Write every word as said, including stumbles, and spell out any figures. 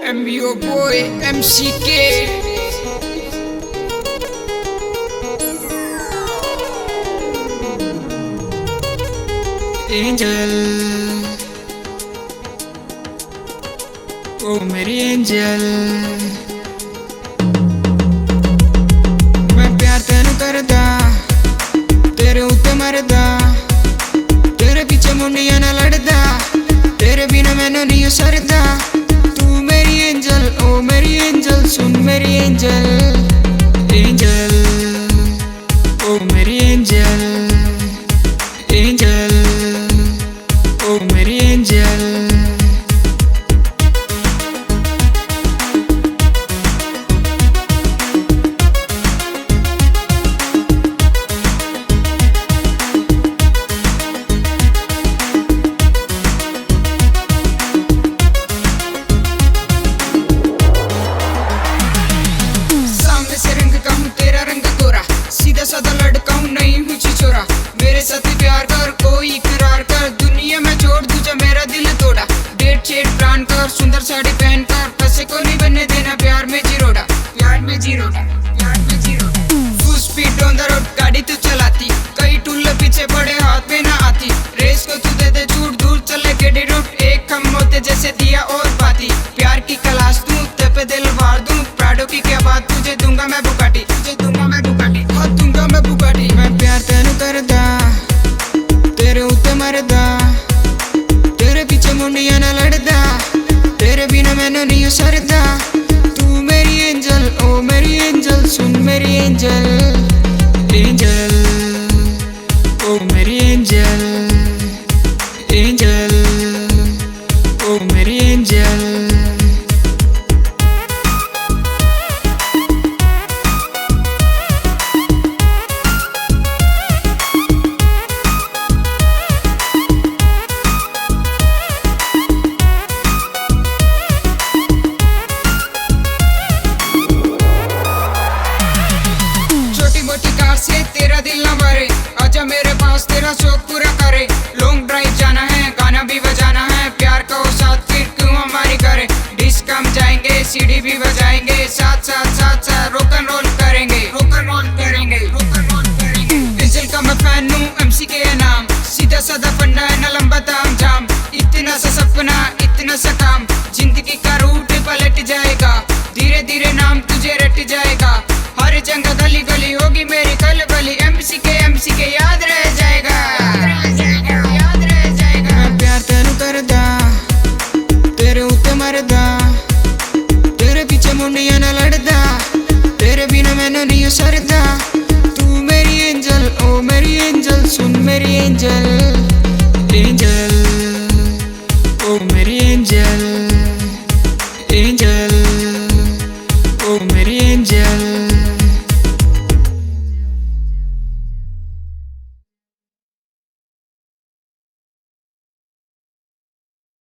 M B O boy, M C K. Angel, ओ मेरी एंजल, मैं प्यार तैनू करदा, तेरे उत्ते मरदा, तेरे पीछे मुंडिया ना लड़दा, तेरे बिना मैनू नहीं सरदा। तू मेरी एंजल, ओ मेरी एंजल, सुन मेरी एंजल, एंजल, ओ मेरी एंजल, एंजल, ओ मेरी एंजल। सामने से रंग का हूँ, तेरा रंग गोरा, सीधा साधा लड़का हूँ, नहीं हूँ छिछोरा। मेरे साथ प्यार कर, कोई इकरार कर, दुनिया में छोड़ दूजा मेरा दिल तोड़ा। डेट शेट प्लान कर, सुंदर साड़ी पहन कर, फंसे को नहीं बनने देना प्यार में जीरोड़ा, प्यार में जीरोड़ा, प्यार में जीरोड़ा। Full speed on the road, गाड़ी तू चलाती, कई टुल्ले पीछे पड़े, हाथ में ना आती। रेस को तू दे दे छूट, दूर चले गेड़ी रूट, एक हम होते जैसे दिया और बाती। प्यार की क्लास तू ते पे दिल वार दूं, प्राडो की क्या बात, तुझे दूंगा मैं बुगाटी, तुझे दूंगा मैं बुगाटी, हाँ दूंगा मैं बुगाटी। मैं प्यार तैनू करदा, तेरे उत्ते मरदा, तेरे पीछे मुंडिया ना लड़दा, तेरे बिना मैनू नहीं सरदा। तू मेरी एंजल, ओ मेरी एंजल, सुन मेरी एंजल, एंजल, ओ मेरी एंजल, एंजल, ओ मेरी एंजल। छोटी मोटी कार से तेरा दिल ना भरे, आजा मेरे पास तेरा शौक पूरा करे। लॉन्ग ड्राइव जाना है, गाना भी बजाना है, प्यार का वो साथ फिर क्यों हमारी करे। डिस्को हम जाएंगे, सीडी भी बजाएंगे, साथ साथ साथ साथ रॉक एंड रोल करेंगे, रॉक एंड रोल करेंगे, रॉक एंड रोल करेंगे। एंजल का मैं फैन हूँ, एमसी के है नाम, सीधा साधा फंडा है ना लंबा ताम झाम। इतना सा सपना, इतना सा काम, जिंदगी का रूट पलट जाएगा, धीरे धीरे नाम तुझे रट जाएगा। हर जगह गली गली होगी मेरी खलबली, एमसी के, एमसी के याद रह जाएगा, याद रह जाएगा, याद रह जाएगा। मैं प्यार तैनू करदा, तेरे उत्ते मरदा, तेरे पीछे मुंडिया ना लड़दा, तेरे बिना मैनू नहीं सरदा। तू मेरी एंजल, ओ मेरी एंजल, सुन मेरी एंजल, एंजल, ओ मेरी एंजल, एंजल, ओ मेरी एंजल।